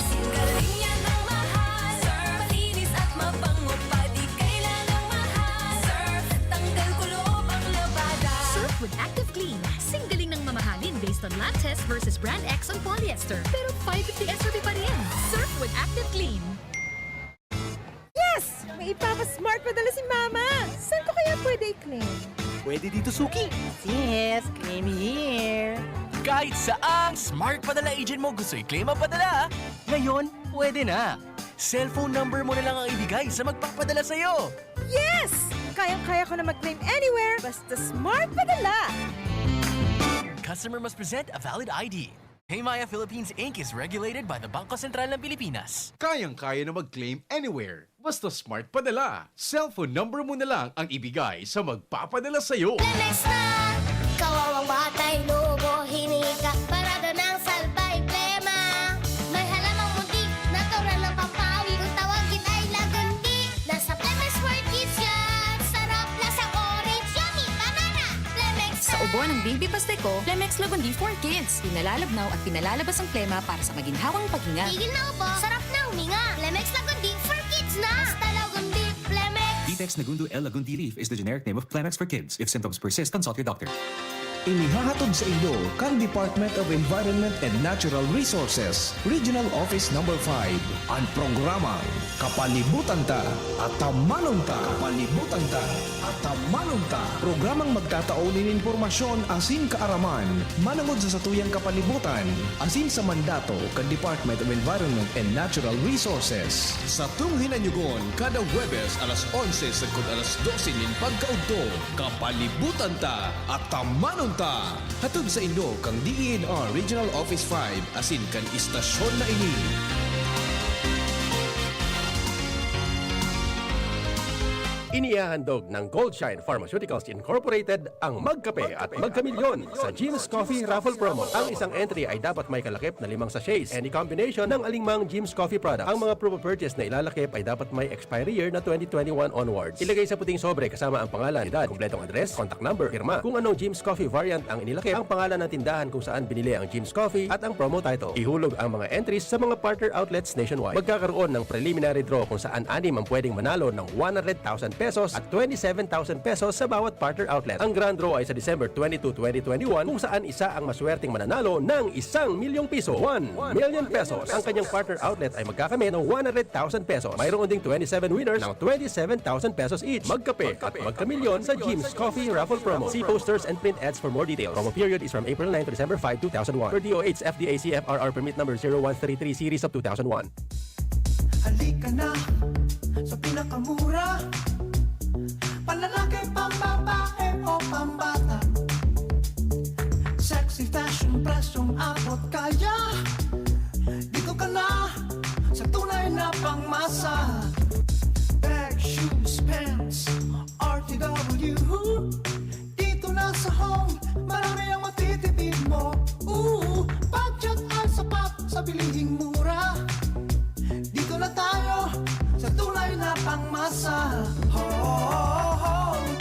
Singgaling yan ang mahal. Surf, malinis at mabango pa di kailangang mahal. Surf, tanggal kuloob ang labada. Surf with Active Clean. Singgaling ng mamahalin based on lab test versus brand X on polyester. Pero five fifty S R P pa rin. Surf with Active Clean. Yes! May ipapa-smart padala si Mama! Saan ko kaya pwede i-claim? Pwede dito, Suki. Yes, claim here. Kahit saang Smart Padala agent mo gusto i-claim ang padala, ngayon, pwede na. Cellphone number mo na lang ang ibigay sa magpapadala sa'yo. Yes! Kayang-kaya ko na mag-claim anywhere basta smart padala! Customer must present a valid I D. Paymaya Philippines Inc is regulated by the Bangko Sentral ng Pilipinas. Kayang-kaya na mag-claim anywhere. Basta smart padala. Cellphone number mo na lang ang ibigay sa magpapadala sa'yo. Lemex na! Kawawang batay, lubo, hiningi ka, parada ng salbay, plema. May halamang muntik, natural na pampawi. Kung tawagin ay lagundi, nasa Lemex World Kids yan. Sarap, lasang orange, yummy, banana. Lemex Sa ubo ng baby pastiko, Lemex Lagundi for Kids. Pinalalabnaw at pinalalabas ang plema para sa maginhawang paghinga. Tigil na ubo, sarap na huminga. Lemex Lagundi for Kids na. Basta Lagundi, Lemex. Vitex Nagundo L Lagundi Leaf is the generic name of Clemex for Kids. If symptoms persist, consult your doctor. Inihahatod sa inyo kan Department of Environment and Natural Resources, Regional Office Number five, an programang Kapalibutan Ta, Atamanon Ta. Kapalibutan Ta, Atamanon Ta. Programang magtatao nin impormasyon asin kaaraman manangod sa satuyang kapalibutan asin sa mandato kan Department of Environment and Natural Resources. Satong hinanyugon kada Huwebes alas onse sagkod alas dose nin pagkaudto. Kapalibutan Ta, Atamanon Ta! Hatod sa inyo kan D E N R Regional Office five asin kan istasyon na ini. Inihahandog ng Goldshine Pharmaceuticals Incorporated ang Magkape at Magkamilyon sa Jim's Coffee Raffle Promo. Ang isang entry ay dapat may kalakip na limang sachets. Any combination ng alingmang Jim's Coffee product. Ang mga promo purchase na ilalakip ay dapat may expiry year na twenty twenty-one onwards. Ilagay sa puting sobre kasama ang pangalan, edad, kompletong address, contact number, pirma. Kung anong Jim's Coffee variant ang inilakip, ang pangalan ng tindahan kung saan binili ang Jim's Coffee at ang promo title. Ihulog ang mga entries sa mga partner outlets nationwide. Magkakaroon ng preliminary draw kung saan anim ang pwedeng manalo ng one hundred thousand pesos at twenty-seven thousand pesos sa bawat partner outlet. Ang grand draw ay sa December twenty-two, twenty twenty-one, kung saan isa ang maswerteng mananalo ng isang milyong piso, one million pesos. Ang kanyang partner outlet ay magkakamit ng one hundred thousand pesos. Mayroon ding twenty-seven winners ng twenty-seven thousand pesos each. Magkape at magkamilyon sa Jim's Coffee Raffle Promo. See posters and print ads for more details. Promo period is from April nine to December five, two thousand one. Per D O H F D A C F R R Permit Number zero one three three Series of two thousand one. Halika na sa pinakamura. Panlalaki, pambabae o pambata. Sexy fashion, presyong abot kaya. Dito ka na sa tunay na pangmasa. Bag, shoes, pants, R T W. Dito na sa Home, marami ang matitipid mo. Ooh, budget ay sapat sa bilihing mura. Dito na tayo sa tunay na pangmasa. Home,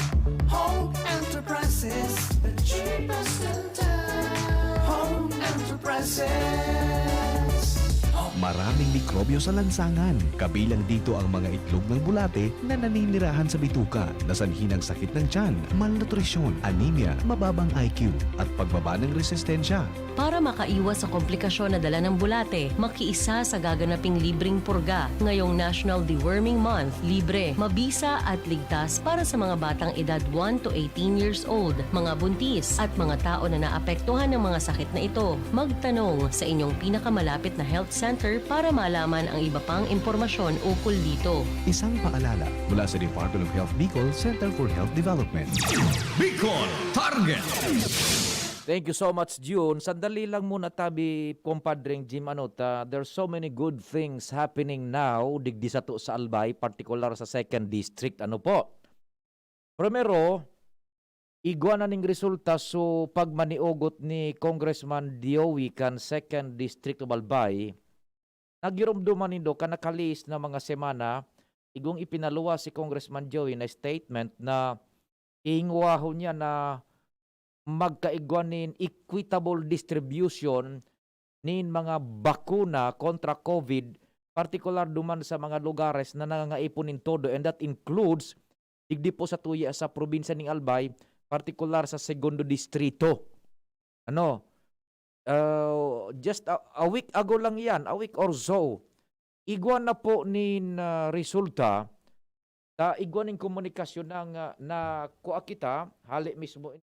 Home Enterprises, the cheapest in town. Home Enterprises. Maraming mikrobyo sa lansangan, kabilang dito ang mga itlog ng bulate na naninirahan sa bituka na sanhi ng sakit ng tiyan, malnutrisyon, anemia, mababang I Q, at pagbaba ng resistensya. Para makaiwas sa komplikasyon na dala ng bulate, makiisa sa gaganaping libreng purga ngayong National Deworming Month. Libre, mabisa at ligtas para sa mga batang edad one to eighteen years old, mga buntis, at mga tao na naapektuhan ng mga sakit na ito. Magtanong sa inyong pinakamalapit na health center para malaman ang iba pang impormasyon ukol dito. Isang paalala mula sa Department of Health Bicol, Center for Health Development. Bicol Target. Thank you so much, June. Sandali lang muna tabi, kumpadreng Jim. Ano ta, there's so many good things happening now, digdi sato sa Albay, partikular sa second district. Ano po? Primero, igwa na ning resulta so pagmaniogot ni Congressman Diowi kan second district of Albay. Nagiromdoman nindo kan nakalihis na mga semana, igong ipinaluwas si Congressman Diowi na statement na iingwahon niya na magkaigwa nin equitable distribution nin mga bakuna kontra COVID, partikular duman sa mga lugares na nangangaipon nin todo, and that includes digdi po sa tuya sa probinsya ning Albay, partikular sa Segundo Distrito. Ano? Uh, just a, a week ago lang yan, a week or so. Igwa na po nin ah, resulta, ta igwa nin komunikasyon na nga na kua kita, hali mismo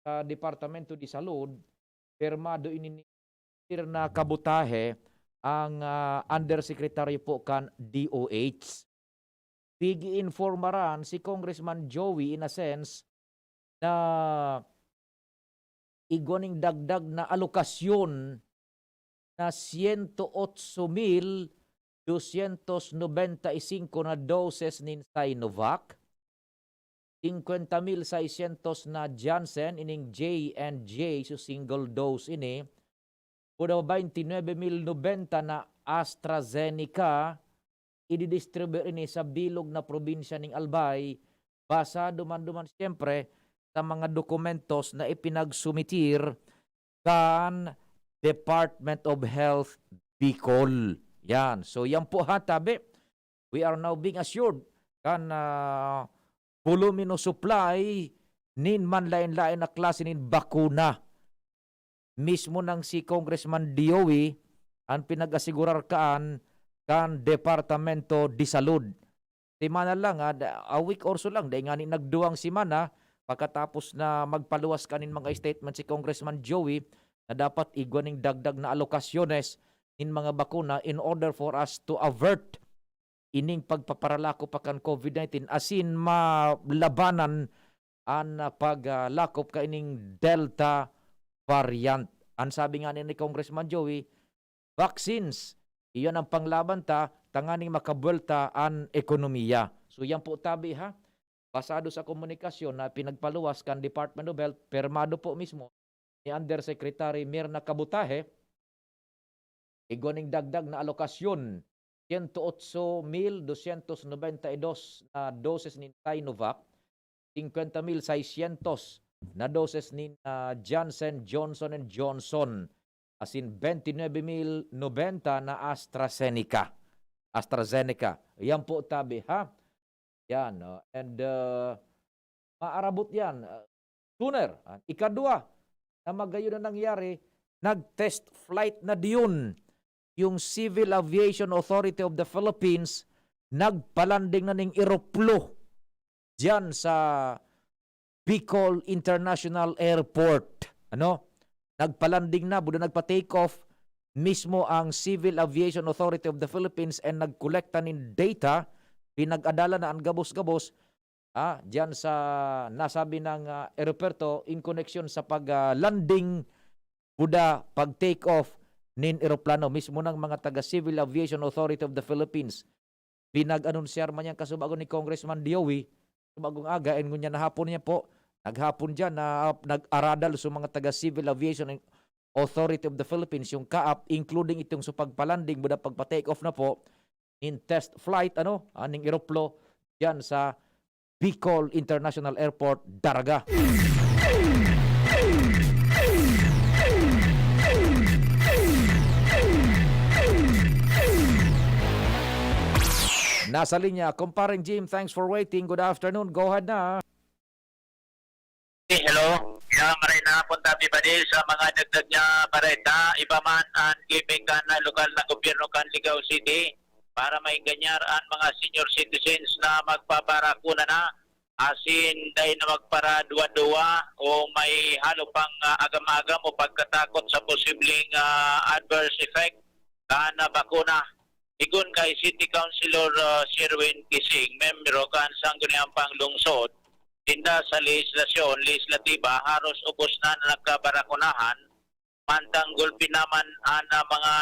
sa Departamento de Salud, pirmado ini ni Mirna Kabutahe, ang ah, undersecretary po kan D O H. Pig-iinformaran si Congressman Joey in a sense na igwa ning dagdag na alokasyon na siyento otso mil dosyentos nobenta y singko na doses nin Sinovac, singkwenta mil seisyentos na Janssen, ining J and J, so single dose ini, kuda baynte nuebe mil nobenta na AstraZeneca, ididistribuyar ini sa bilog na probinsya ning Albay, basado man duman siyempre sa mga dokumentos na ipinagsumitir kan Department of Health Bicol. Yan. So, yan po ha, tabi. We are now being assured kan ah, voluminous supply nin manlaen-laen na klase nin bakuna. Mismo nang si Congressman Diowi an pinag-asigurar kaan kan Departamento de Salud. Semana lang, ah, da- a week or so lang, dai ngani nagduwang semana, pagkatapos na magpaluwas kanin mga statement si Congressman Joey na dapat igwa ning dagdag na alokasyones nin mga bakuna in order for us to avert ining pagpaparalakop pa kan COVID nineteen, asin malabanan an ah, paglakop kaining Delta variant. An sabi nga ni Congressman Joey, vaccines, iyon ang panglaban ta tanganing makabuwelta an ekonomiya. So yan po tabi ha, basado sa komunikasyon na pinagpaluwas kan Department of Health, permado po mismo ni Undersecretary Mirna Kabutahe, igwa ning dagdag na alokasyon, siyento otso mil dosyentos nobenta y dos na doses nin Sinovac, singkwenta mil seisyentos na doses nin ah, Janssen, Johnson and Johnson, asin baynte nuebe mil nobenta na AstraZeneca. AstraZeneca. Yan po tabi ha. Yan, no? And uh, maarabot yan uh, sooner. Ah, ikadwa na magayon na nangyari, nag-test flight na diyon yung Civil Aviation Authority of the Philippines, nagpalanding na ning eroplo diyan sa Bicol International Airport. Ano? Nagpalanding na, buda nagpa-take off mismo ang Civil Aviation Authority of the Philippines and nagkolekta nin data, pinag-adala na ang gabos-gabos ah, diyan sa nasabi ng ah, eroperto in connection sa pag-landing buda pag-take off nin eroplano. Mismo ng mga taga Civil Aviation Authority of the Philippines, pinag-anunsyar man yan kasubago ni Congressman Diowi, subagong aga, and ngunyan na hapon niya po, naghapon dyan na nag-aradal sa mga taga Civil Aviation Authority of the Philippines, yung CAAP, including itong sa pagpalanding buda pagpa-take off na po, in test flight, ano, aning eroplo dyan sa Bicol International Airport, Daraga. Nasa linya, Kumpareng Jim, thanks for waiting. Good afternoon. Go ahead na. Hello. Ya, maray na pon tabi padi sa mga dagdag nga bareta. Iba man an gimik kan lokal na gobyerno kan Ligao City para maenganyar an mga senior citizens na magpabarakuna na asin dai na magparaduwa-duwa o may halo pang ah, agam-agam o pagkatakot sa posibleng ah, adverse effect kan, ah, bakuna. Sigon kay City Councilor, ah, Sherwin Kising, membro kan Sangguniang Panglungsod, sinda sa lehislasyon, lehislatiba, haros ubos na na nagkabarakunahan, mantang gulpi naman an, ah, mga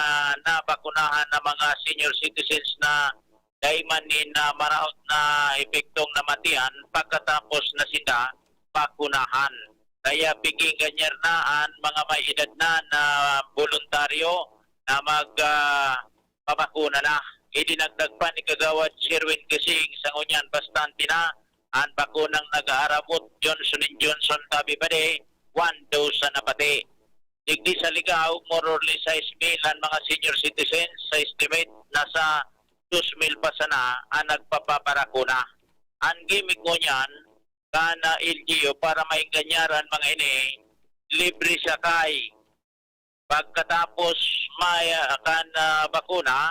nabakunahan na mga senior citizens na dai man nin, ah, maraot na epektong namatian pagkatapos na sinda bakunahan. Kaya piging ganyan na an mga may edad na, na boluntaryo na mag, ah, pabakuna na. Idinagdag pa ni Kagawad Sherwin Kising sa ngunyan bastante na an bakunang nag-aarabot, Johnson and Johnson, tabi pa di, one dose na pati. Digdi sa Ligao, more or less sais mil an mga senior citizens. Sa estimate, nasa dos mil pa sana an nagpapabarakuna. An gimmick ngunyan kan, ah, L G U para maenganyar an mga ini, libre sakay. Pagkatapos may, ah, kan, ah, bakuna,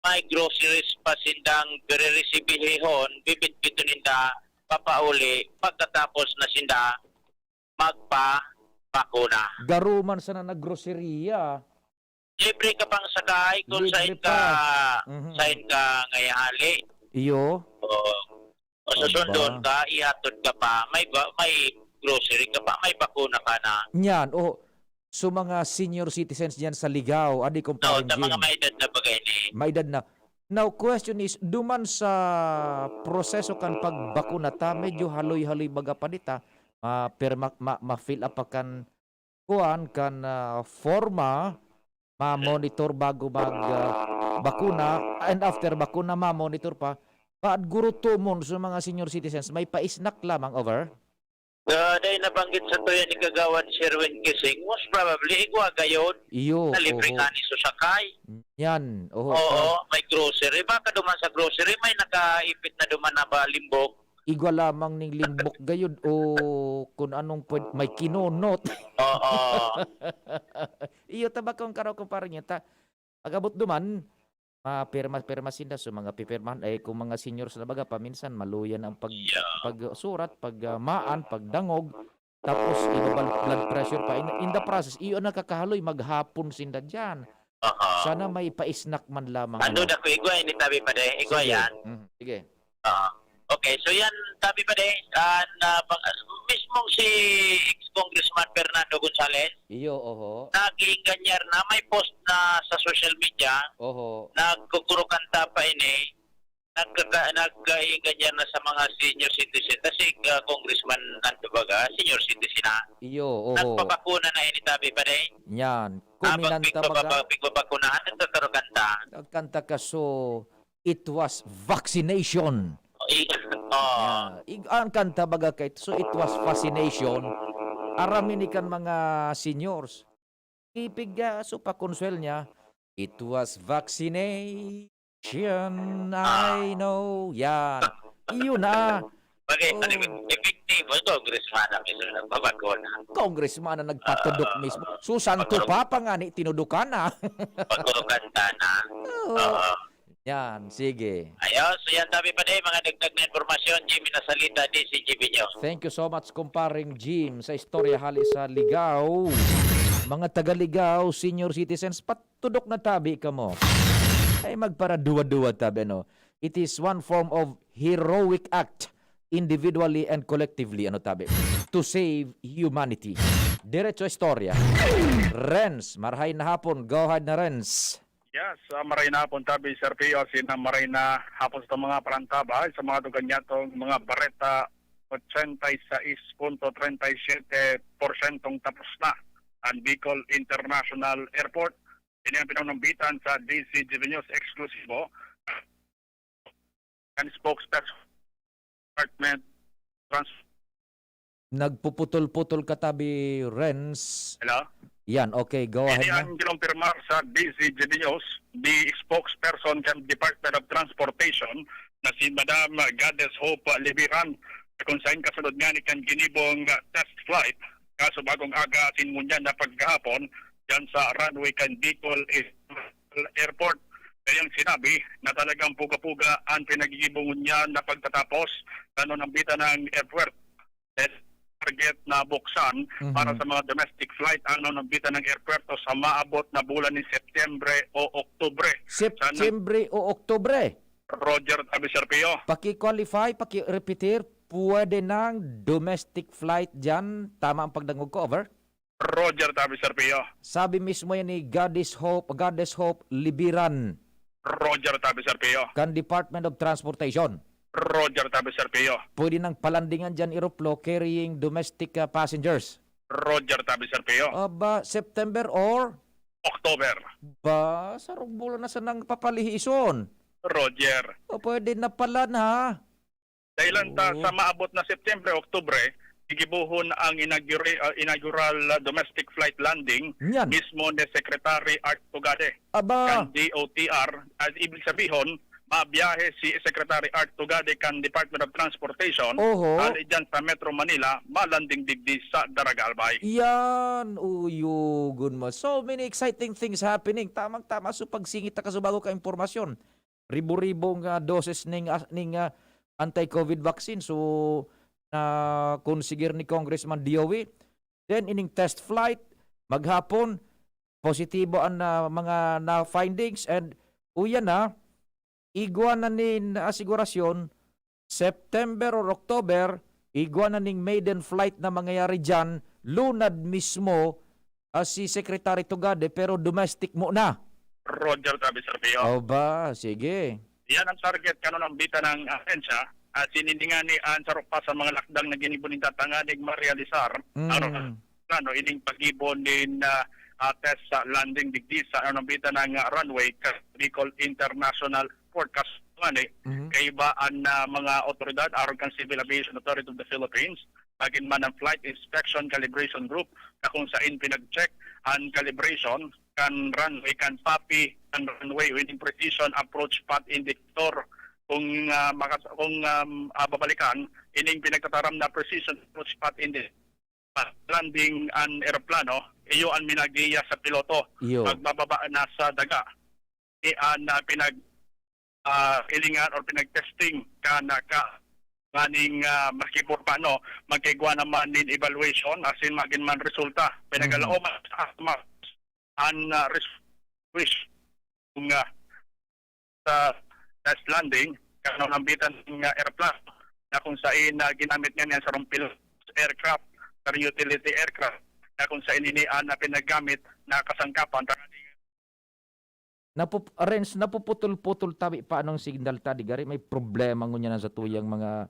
may groceries pa sindang reresibihon, bibitbiton ninda, papauli, pagkatapos na sinda magpabakuna. Garo man sana naggroceria. Libre ka pang sakay kung Libre sain ka, pa. Mhm. sain ka ngayahali. Iyo. O, o susundon Aba. ka, ihatod ka pa, may ba, may grocery ka pa, may bakuna ka na. Nyan, o, so mga senior citizens dyan sa Ligao, adi No, kumparing sa mga Jim. may edad na bagay ni May edad na. Now, question is, duman sa proseso kan pagbakuna ta, medyo haloy-haloy baga pa dita, ah, pero ma-, ma-, ma-fill up pa kan kuan, kan, ah, forma, ma-monitor bago mag, ah, bakuna, and after bakuna, ma-monitor pa. Paad guro tumon sa mga senior citizens, may pa-snack lamang, over? Ah, dahil nabanggit sa tuya ni Kagawad Sherwin Kising, most probably, igwa gayod Iyo, na libre oho. nga ni susakay. Yan, oho, Oo, pa- may grocery. Baka duman sa grocery, may nakaipit na duman na ba limbok? Igwa lamang ning limbok gayod o kun anong pwed-, may kinonot. Oo. Iyo, tabakon karaw, kumpare niya, ta-, pag-abot duman, mapirma-pirma sinda. So, mga pipirmahan, eh, kung mga seniors na baga, paminsan, maluya na ang pag-, Yeah. pagsurat, pag, ah, maan, pagdangog, tapos ibabalik blood pressure pa. In, in the process, iyo ang nakakahaloy, maghapon sinda diyan. Aha. Sana may pa-snack man lamang, Ano ano. na ko, igwa, ini tabi pa de, igwa Sige. yan. Mhm. Sige. Ah, okay, so yan, sabi pa din, ah, na pag, mismong si ex-Congressman Fernando Gonzales, Iyo, oho. nag-iinganyar na, may post na sa social media, Oho. nagkukurukanta pa ini, nagkaka-, nag-iinganyar na sa mga senior citizen. Kasi, ah, Congressman, ano baga, senior citizen na. Iyo, oho. Nagpabakuna na ini, sabi pa din. Yan. Habang Kuminanta baga. pigpababa-, pigbabakunahan, nagkakarukanta. Nagkanta ka, so, it was vaccination. I-, oh. Yeah. Ig-, ang kanta baga kay, so it was fascination. Aram ini kan mga seniors. Ipig, ah, so pakonswel niya, "It was vaccination, Ah. I know." Yan. Iyon na. Bagay, Oh. ano yun? Epektibo, congressman ang mismo nagpabakuna. Congressman ang nagpatudok Ah. mismo. So, Santo Pagkuro- Papa nga ni tinudukan na. Pagkurukanta na. Oo. Oo. Yan, sige. Ayos, yan, sabi pa din, mga dagdag na impormasyon, Jimmy Nasalita, D C G B News. Thank you so much, kumparing Jim, sa istorya hali sa Ligao. Mga taga Ligao, senior citizens, patudok na tabi kamo. Ay, magparaduwa-duwa tabi, ano? It is one form of heroic act, individually and collectively, ano tabi, to save humanity. Diretso istorya. Renz, marahay na hapon. Go ahead na, Renz. Yes, ah, maray na hapon, tabi, Sir Pio, asin maray na hapon sa mga parantaba, sa mga dugan niya tong mga bareta, ochenta y seis punto treinta y siete porsyentong tapos na ang Bicol International Airport. Ini ang pinanumbitan sa D C G B News eksklusibo kan spokesperson department trans- Nagpuputol-putol ka tabi, Renz. Hello? Yan, okay, go ahead Ini na. ang kinumpirmar sa D C G B News, the spokesperson kan Department of Transportation na si Madam Goddess Hope Libiran, kung saan kasunod nga ni kan ginibong test flight, kaso bagong aga asin ngunyan na pagkahapon, dyan sa runway kan Bicol Airport. Kayang sinabi na talagang puga-puga ang pinagigibong niya na pagtatapos, ano, nambitan ng airport. target na buksan Mhm. para sa mga domestic flight ang nanumbitan ng airport sa maabot na bulan ni Setyembre o Oktubre. Sana Setyembre o Oktubre? Roger, tabi, Sir Pio. Paki-qualify, paki-repetir, pwede nang domestic flight dyan? Tama ang pagdangog ko, over? Roger, tabi, Sir Pio. Sabi mismo yan ni Goddess Hope, Goddess Hope Libiran. Roger, tabi, Sir Pio. Kan Department of Transportation. Roger, tabi, Sir Pio. Pwede nang palandingan dyan, eroplo, carrying domestic, ah, passengers. Roger, tabi, Sir Pio. Aba, September or? October. Ba, sarong bulan na sanang papalihison. Roger. O, pwede na pala na. Dahil lang ta, Oo. sa maabot na September, Oktubre, gigibohon ang inaugura-, ah, inaugural, ah, domestic flight landing Yan. mismo ni Secretary Art Tugade Aba. kan D O T R. At ibig sabihin, mabiyahe si Secretary Art Tugade kan Department of Transportation, Oho. hali dyan sa Metro Manila, malanding digdi sa Daraga Albay. Yan, uyugon mo. So many exciting things happening. Tamang-tama, so pagsingit na kasubago ka impormasyon. Ribo-ribong, ah, doses ning, ah, ning, ah, anti-covid vaccine. So, na konsigir ni Congressman Diowi. Then, ining test flight, maghapon, positibo ang, ah, mga na findings and uyan na, igwa na nin asigurasyon, September or October, igwa na ning maiden flight na mangyayari dyan, lunad mismo, ah, si Secretary Tugade, pero domestic muna. Roger, tabi, Sir Pio. O ba, sige. Yan ang target kanon ang bita ng ahensya. Ah, sininingani ang sarok pa sa mga lakdang na ginibo nin tatanganing marealisar. Mm. Ano, ano, ining paggibo nin, ah, ah, test sa landing digdi sa, ano, bita ng, ah, runway, ka-, Bicol International Airport. Kas-, ngani, Mhm. kaiba ang, ah, mga otoridad, aron kan Civil Aviation Authority of the Philippines, magin man ang Flight Inspection Calibration Group, na kung sain pinag-check ang calibration kan runway, kan PAPI, kan runway, o ining precision approach path indicator. Kung, ah, makas-, kung, um, ah, babalikan, ining pinagtataram na precision approach path indicator, landing an eroplano, iyo an minagiya sa piloto Iyo. pagbababa na sa daga. Ni an, ah, pinag-, ah, hilingan or pinag-testing kan, ah, ka-, nganing, ah, maski porma, no, magkaigwa naman nin evaluation, asin magin man resulta. Pinagalaoman sa ma-, an, ah, res-, wish kung, ah, sa test landing, kan nanambitan nga eroplano, na kung sain na ginamit niya niyan sarong pilots aircraft, sarong utility aircraft, na kung sain ini an, ah, pinagamit na kasangkapan. Tanganing Napup-, Renz, napuputol-putol tabi pa anong signal ta, di gari may problema ngunyan ang satuyang mga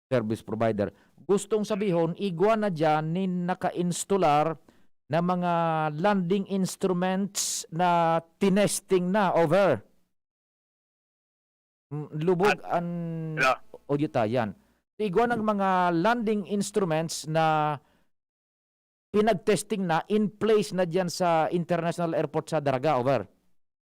service provider. Gustong sabihon, igwa na diyan nin naka-instalar na mga landing instruments na tinesting na, over. Mm, lubog At an Hello? audio ta, yan. Igwa ng mga landing instruments na pinag-testing na, in place na diyan sa international airport sa Daraga, over.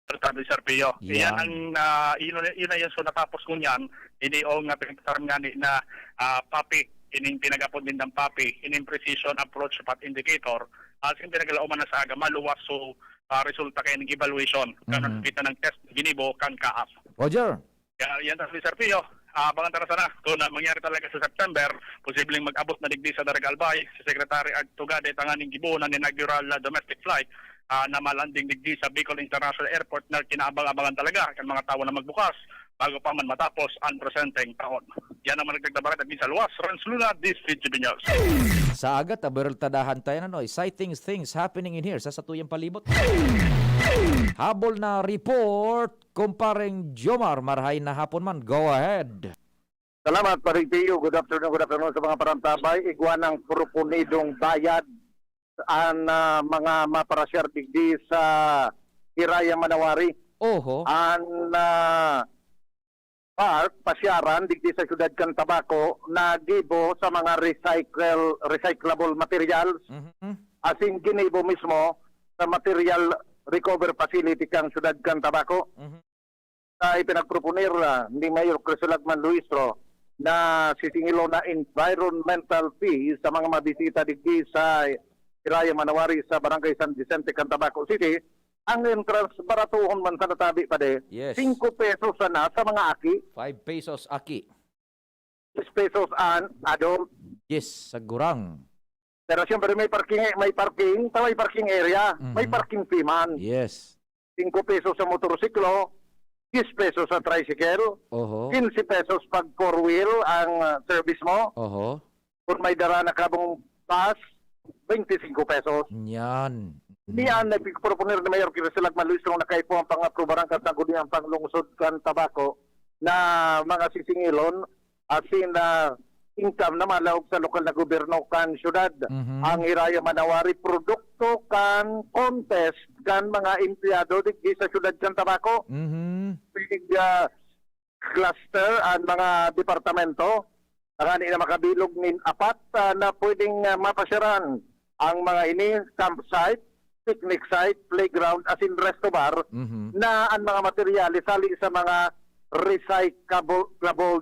Sabi, Sir Pio. Yan. Yan ang, ah, yun, yun na yun. So, natapos ko niyan, ini o nga pinagtaram nga ni, na, ah, PAPI, ining pinag-apod nindang PAPI, ining precision approach path indicator, as in pinaglaoman na sa aga, maluwas. So, ah, resulta kay ning evaluation, kan Mhm. nakita ng test, ginibo, kan kaap. Roger. Kaya yan, Sir Pio. Ah, abangan ta na sana. Kung na mangyari talaga sa September, posibleng mag-abot na digdi sa Daraga Albay si Secretary Art Tugade tanganing gibohon an inaugural na domestic flight, ah, na malanding digdi sa Bicol International Airport na kinaabang-abangan talaga kan mga tawo na magbukas bago pa man matapos ang presenteng taon. Yan ang mga nagdagdabarat at sa luwas. Renz Luna, D C T V News. Sa agat, abertadahan tayo na, no? Exciting things happening in here sa satuyang palibot. Habol na report, Kumpareng Jomar, marahay na hapon man. Go ahead. Salamat, Paring Tiyo. Good afternoon, good afternoon sa mga parantabay. Igwa ng proponidong bayad ang, ah, mga maparasyar digdi sa Hiraya, Manawari. Oho. Ang, ah, park, pasyaran, digdi sa siyudad kan Tabaco, nagibo sa mga recycle, recyclable materials, Mhm. asin ginibo mismo sa material recover facility kan siyudad kan Tabaco. Mhm. Sa ipinagproponer, ah, ni Mayor Crisolagman Luistro na sisingilon na environmental fee sa mga mabisita digdi sa Hiraya, Manawari sa Barangay San Vicente kan Tabaco City. Ang entrance, baratohon man sana tabi pa de. Yes. Singko pesos sana sa mga aki. Five pesos aki. Diyes pesos an adult. Yes, sa gurang. Pero siyempre may parking, may parking, sa may parking area, may Mhm. parking fee man. Yes. Singko pesos sa motorsiklo, diyes pesos sa tricycle, Oho. kinse pesos pag four wheel ang ah, service mo. Oho. Kung may dara na kabong bus, twenty-five pesos. Yan. Niyan, nagpiproponer ni Mayor Kirsilag Manluis nung nakaipo ang pang-aprubaran kan Sangguniang Panglungsod kan Tabaco na mga sisingilon, asin na income na malaog sa lokal na gobyerno kan syudad. Mhm. Ang hiraya manawari produkto kan contest kan mga empleyado digdi sa syudad kan Tabaco. Mhm. Pig ah, cluster ang mga departamento. Tangani na makabilog nin apat ah, na pwedeng ah, mapasyaran ang mga ini, campsite, picnic site, playground, asin resto bar Mhm. na ang mga materyales sali sa mga recyclable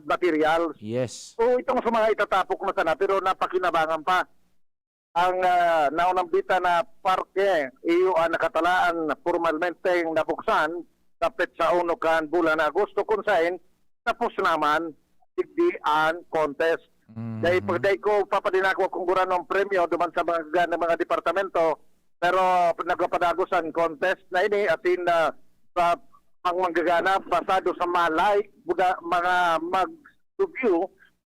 materials. Yes. So itong sa mga itatapok na sana pero napakinabangan pa. Ang ah, naunang bita na parke, iyo ang nakatalaan formalmente nabuksan sa petsa uno kan bulan na Agosto, kung sain tapos naman digdi ang contest. Mhm. Dahil pag dahil ko papadinako akong gurano ang premyo duman sa mga gana mga departamento, pero nagpapadagos ang contest na ini, asin na sa ang manggagana basado sa malay, buda, mga mag-review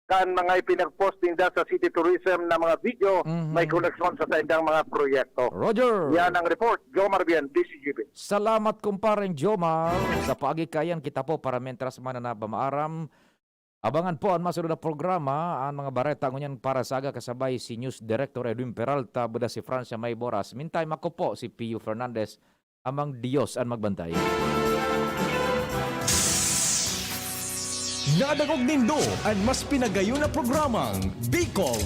kan mga ipinag-post ninda sa City Tourism na mga video Mhm. may koneksyon sa saindang mga proyekto. Roger. Yan ang report. Jomar Bien, D C G B. Salamat, kumpareng Jomar. Sa paagi kayan kita po para mentras man na nabamaaram. Abangan po ang masunod na programa, ang mga bareta ngunyan para sa aga kasabay si News Director Edwin Peralta, buda si Francia Mayboras. Mintay, mako po si Pio Fernandez, amang Dios ang magbantay. Nadangog nindo an mas pinagayon na programang Bicol